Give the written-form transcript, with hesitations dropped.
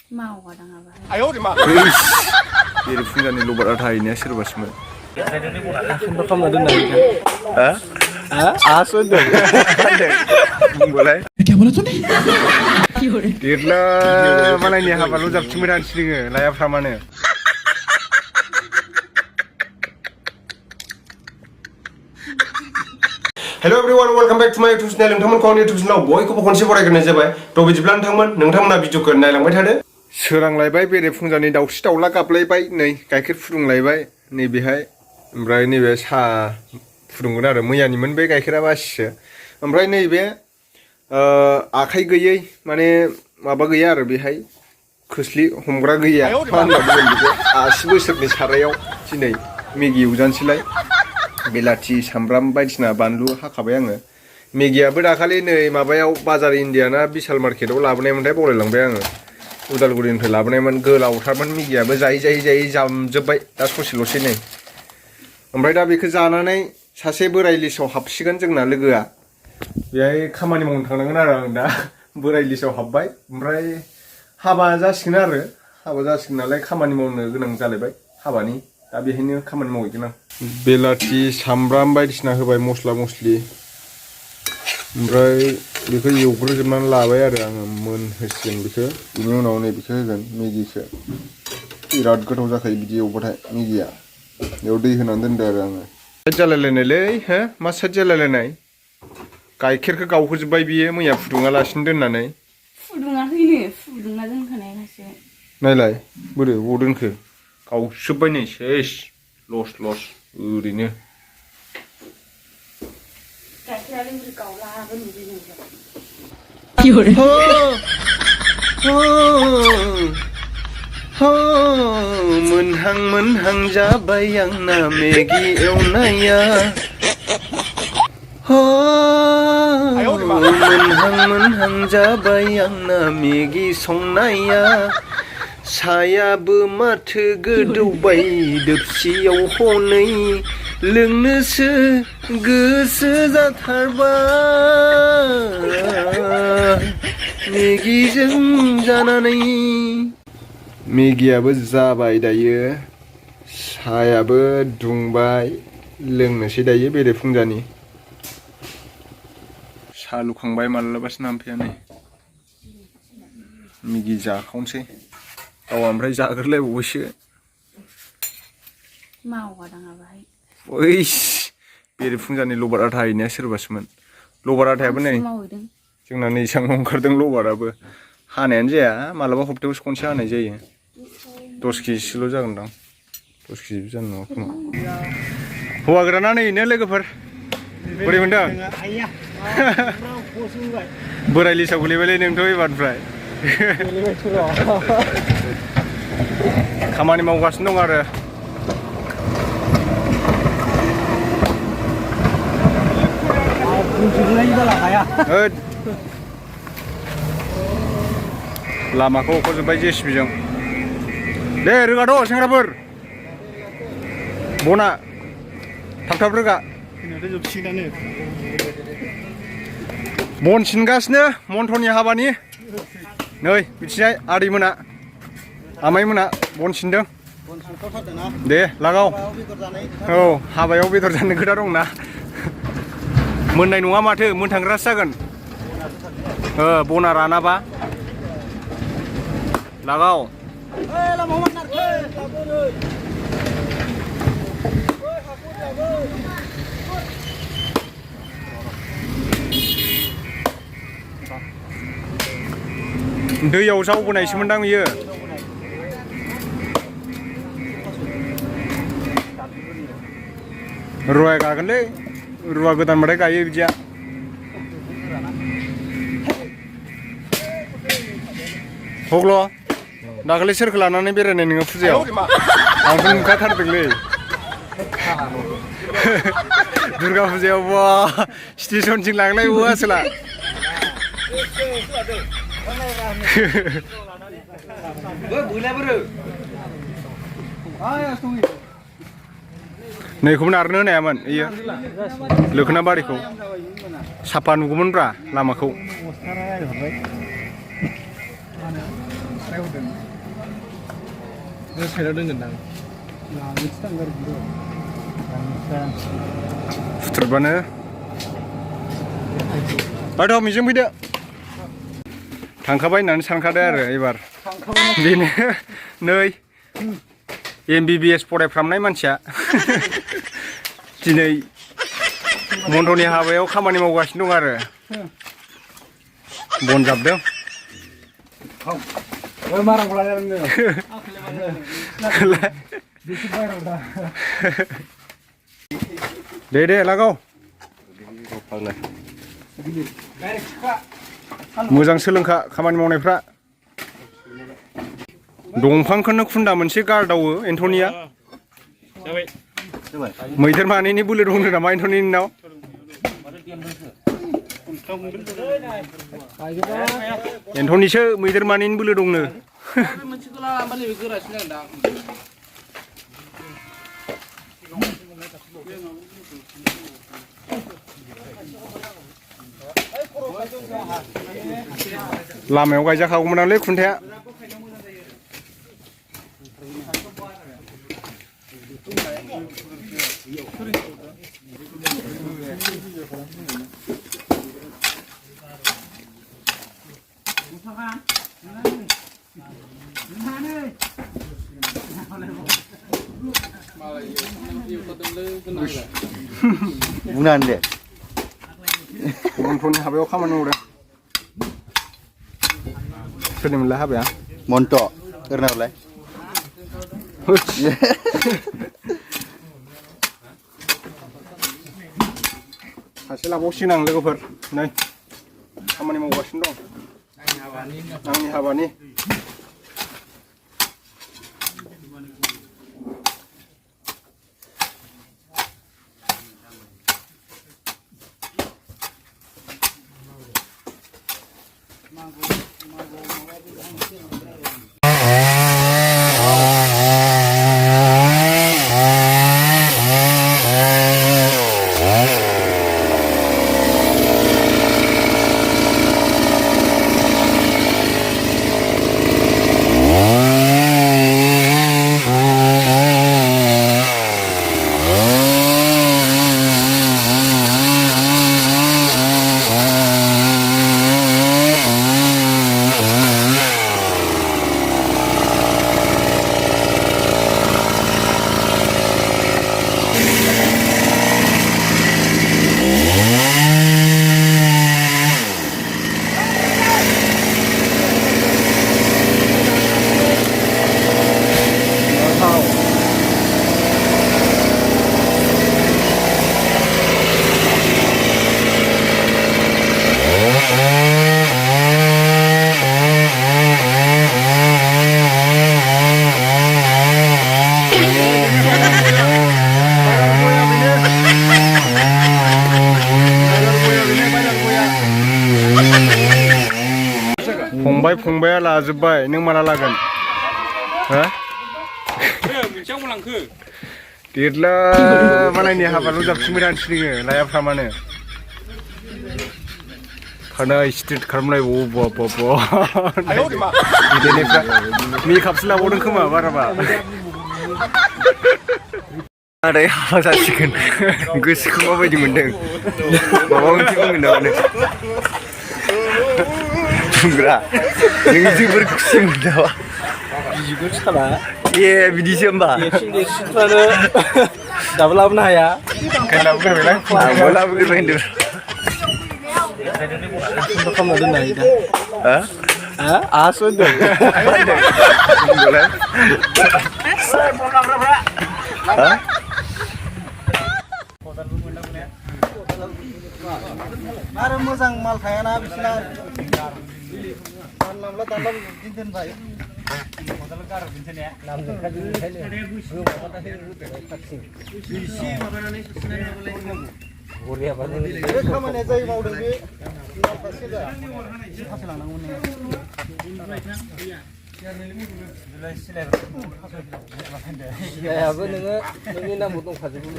哎呦我的妈！बेरे फुंजानि लबार आथा हैनाया सोरबासोमोन? आसो होनदों बुंबालाय देरला मालायनि हाबाल' जाबथिंबाय थानोसै नोङो लायाफ्रामानो hello everyone welcome back to my YouTube channel नोंथांमोनखौ आंनि यूट्यूब चैनलाव बयखौबो खनसे बरायग्रोनाय जाबाय थ' बिदिब्ला नोंथांमोना भिडिअखौ नायलांबाय थादो सोरांलायबाय बेरे फुंजानि दाउस्रि दाउला गाबलायबाय नै गाइखेर फुदुंलायबाय नैबेहाय ओमफ्राय नैबे साहा फुदुंगोन आरो मैयानिमोन बे गाइखेरा बासिसो ओमफ्राय नैबे आखाइ गैयै माने माबा गैया आरो बेहाय खोस्लि हमग्रा गैया मा होनना बुंगोन बेखौ 80 बोसोरनि सारायाव दिनै मेगि एवजानोसैलाय बेलाथि सामब्राम बायदिसिना बानलु हाखाबाय आङो मेगियाबो दाखालि नै माबायाव बाजार इन्डियाना बिशाल मार्केटाव लाबोनायमोनथाय बावलायलांबाय आङो उदालगुरिनिफ्राय लाबोनायमोन गोलावथारमोन मेगियाबो जायै जामजोब्बाय दा ससेल'सै नै ओमफ्राय दा बेखौ जानानै सासे बोराय लिस्टआव हाबसिगोन जोंना लोगोआ बेहाय खामानि मावनो थांनांगोन आरो आं दा बोराय लिस्टआव हाबबाय ओमफ्राय हाबा जासिगोन नालाय खामानि मावनो गोनां जालायबाय हाबानि दा बेहायनो खामानि मावहैगोन आं बेलाथि सामब्राम बायदिसिना होबाय मस्ला मस्लि ओमफ्राय बेखौ एवग्रोजोबनानै लाबाय आरो आङो मोनहोसिगोन बेखौ बिनि उनाव नै बेखौ होगोन मेगिखौ बिराद गोथाव जाखायो बिदि एवबाथाय मेगिया बेयाव दै होनानै दोनदो आरो आङो साइड जालायलायनायलै हो मा साइड जालायलायनाय गाइखेरखौ गावहोजोब्बाय बियो मैया फुदुङालासिनो दोननानै फुदुंना दोनखानायखासो नायलाय बोरै बबाव दोनखो गावसोबबाय नै सेस लस ओरैनो मोनहां जाबाय आंना मेगि एवनाया मोनहां जाबाय आंना मेगि संनाया सायाबो माथो गोदौबाय दोबसियाव हनै लोंनोसो गोसो जाथारबाय मेगिजों जानानै मेगियाबो जाबाय दायो सायाबो दुंबाय लोंनोसै दायो बेरे फुंजानि साहा लुखांबाय मालाबासो नामफैया नै मेगि जाखावनोसै गाव ओमफ्राय जाग्रोलायबावबायसो ओइस बेरे फुंजानि लबार आथा हैनाया सोरबासोमोन लबार आथायाबो नै जोंना नै इसां ओंखारदों लबाराबो हानायानो जाया मालाबा हप्तायावसो खनसे हानाय जायो 10 केजिसोल' जागोनदां 10 केजिबो जानाय नङा खोमा हौवा गोदाना नैनो लोगोफोर बोरै मोनदों बोराय लिस्टआव गोलैबायलै नोंथ' एबारनिफ्राय खामानि मावगासिनो दं आरो लामाखौ अख'जोब्बाय जेसिबिजों दे रोगाथ' सेंग्राफोर बना थाब रोगा बन सिनगासिनो मन्थ'नि हाबानि नै बिथिंजाय आदैमोना आमाइमोना बन सिनदों दे लागाव औ हाबायाव बेदर जानो खोथा दंना मोननाय नङा माथो मोनथांग्रासो जागोन बना रानाबा लागाव दैयाव जावबोनायसोमोनदां बियो रुवाया गागोनलै रुवा गोदानबाथाय गायो बिदिया हग्ल' दाखालि सोरखौ लानानै बेरायनाय नोङो फुजायाव आंथ' नुखाथारदोंलै दुर्गा फुजायाव बा स्टेसनथिं लांलायबावो आसोला नैखौबो नारनो होनायामोन इयो लोखोना बारिखौ साफा नुगौमोनब्रा लामाखौ साइडआव दोनगोन दां फुथुरबानो बाथ' मिजों फैदो थांखाबाय होननानै सानखादो आरो एबार बेनो नै MBBS फरायफ्रामनाय मानसिया दिनै मन्दनि हाबायाव खामानि मावगासिनो दं आरो बन जाबदों दे लागाव मोजां सोलोंखा खामानि मावनायफ्रा दंफांखौनो खुन्दा मोनसे गारदावो एन्थनिया मैदेर मानैनि बोलो दंनो नामा एन्थनिनि नाव एन्थनिसो मैदेर मानैनि बोलो दंनो लामायाव गायजाखागौमोनलै खुन्थाया बुंनानै दे मन्थनि हाबायाव खामानि मावदों सोरनिमोनलाय हाबाया मन्ट ओरनावलाय सासे लाबावसिगोन आं लोगोफोर नै खामानि मावगासिनो दं आंनि हाबानि फंबाया लाजोब्बाय नों माला लागोन हो देरला मालायनि हाबाल' जाबसिनबाय थानोसै नोङो लायाफ्रा मानो खानाय स्ट्रेट खालामनाय बिदेनिफ्रा मेकआपसो लाबावदों खोमा बाराबा आदै हाबा जासिगोन गोसोखौ माबायदि मोनदों माबा मोनसे बुंगोन नामा नों बुंग्रा नों जोबोर खुसि मोनदावा बिगुर साला ए बिदिसो होमबा देरसिनफ्रानो दाबो लाबोनो हाया लाबोग्रोबायलां आंबो लाबोग्रोबाय होनदों खालामना दोननो हायो दा आसो होनदों आरो मोजां माल थायाना बिसिना दानलांब्ला बिदि दोनबाय खामानिया जाय मावदों बे लांनांगौमोन सिलायाबो नोङो नोंनि नामबो दंखाजोबो